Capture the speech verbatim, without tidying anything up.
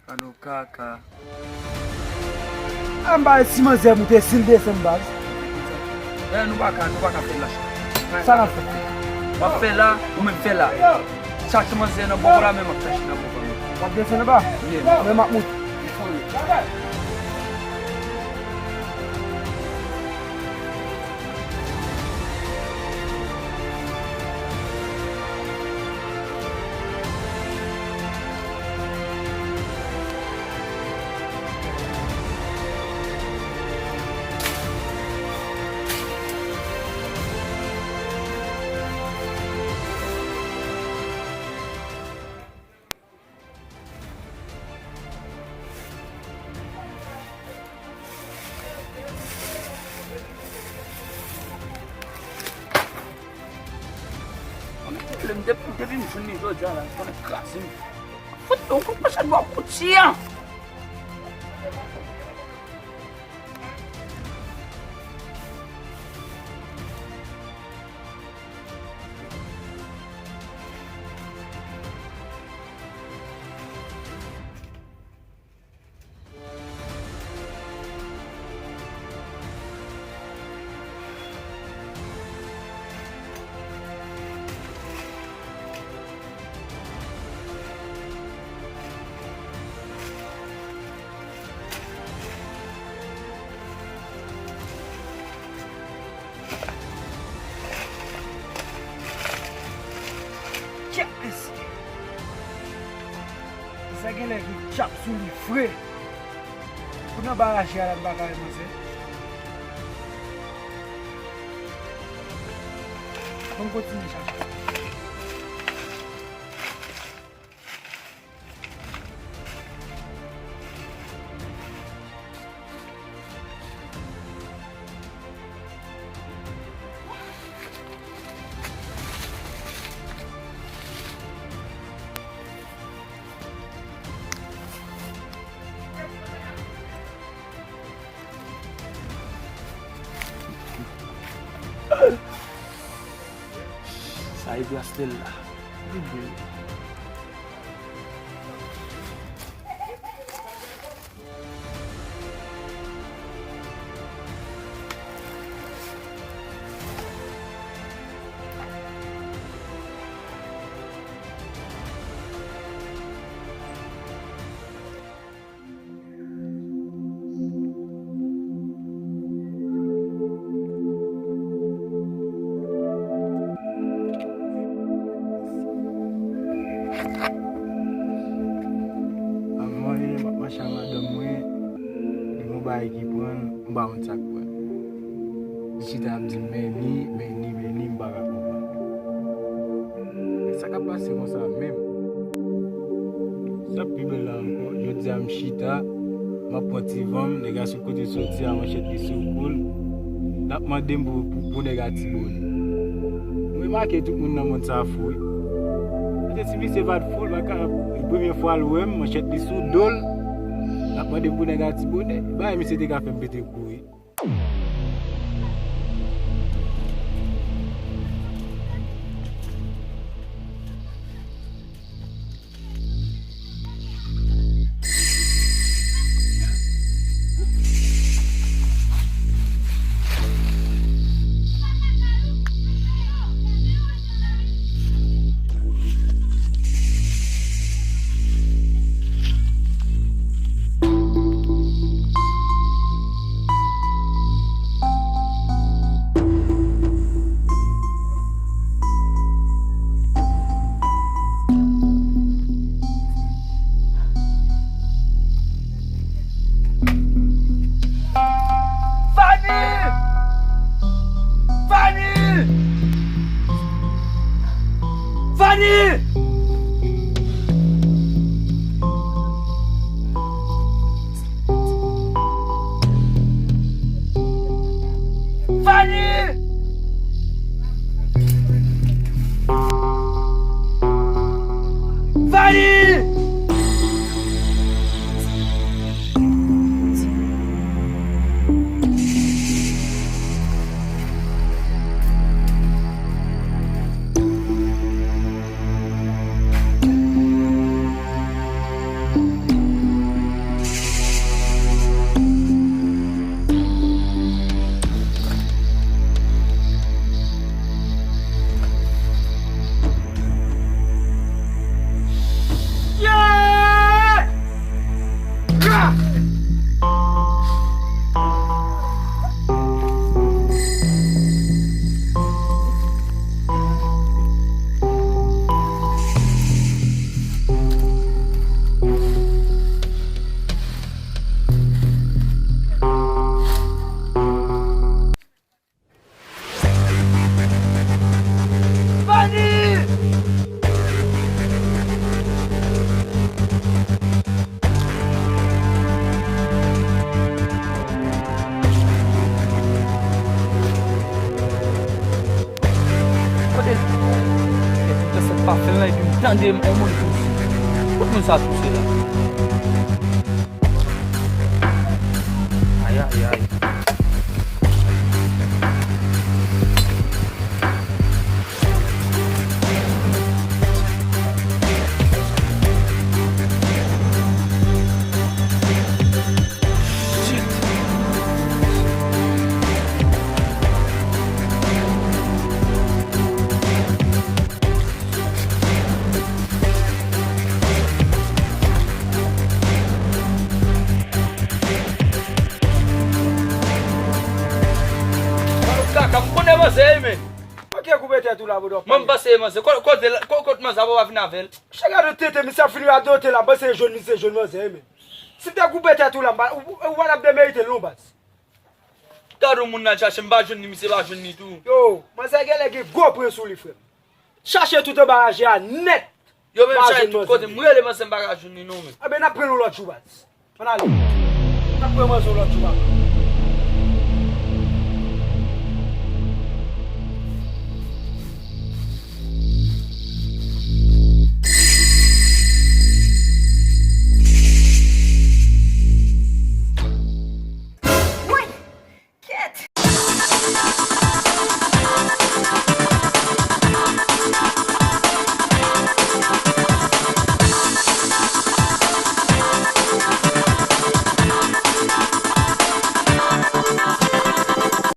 Alo, kaka. Anba si manzè moute, si l desann baz. Eh, nou pa ka, nou pa ka fè l la. Sa n ap fè? W ap fè la, ou menm fè la. Chache manzè nan bò la, men m ap chache nan bò pa m. W ap desann anba? Yeah. Men m ap moute. Konnen ki lè m depi, depi m jwenn li jodi a la, konnen kraze m. Fout yon kout machèt bò kout chyen. Kèt mesye! Sa genlè gen djab sou li vre. Pou nan baraj la, m pa ka wè manzè. Bon, m kontinye chache. Sa e bra Stella. Anvan, m ap mache ak madanm mwen, li gen yon bagay ki pran l, m pa konn sa k pran l. Li chita ap di m, "Men ni, men ni, men ni," m pa ka konprann. Sa k ap pase konsa menm? Sa k pi bèl la ankò, jodi a m chita, m ap pran ti van m, nèg la sot kote l soti a, manchèt li sou kou l. L ap mande m pou, pou, pou nèg a ti bonè. M remake tout moun nan mond sa a fou, wi. Paske si misye pa t fou, l pa ka, e premye fwa l wè m, manchèt li sou do l. L ap mande m pou nèg a ti bonè. Bagay misye te ka fè m pete kouri. Vani! Vani! Kote l? Kèt, sa pa fè l la, epi m tande yon moun touse. Kot moun sa touse la? Ay, ay, ay. Kaka, m konnen manzè, wi, men. Ok, koupe tèt ou la, boudò. Mwen, m panse manzè. Ko-, kote la, ko-, kot manzè, ap vin avè l. Chè gade tete, misye ap fini radote la, panse jwenn misye, jwenn manzè, wi, men. Si m te koupe tèt ou la, m pa, ou, ou, ou pa t ap demerite l non, baz. Gade yon moun nan chache, m pa jwenn li, misye pa jwenn li tou. Yo, manzè genlè gen gwo pwen sou li, frè m. Chache tout anba raje a nèt. Yo, menm chache tout kote, m rele manzè, m pa ka jwenn li non, men. Anben, n ap pran l yon lòt jou, baz. Ann ale. N ap pran manzè yon lòt jou, baz.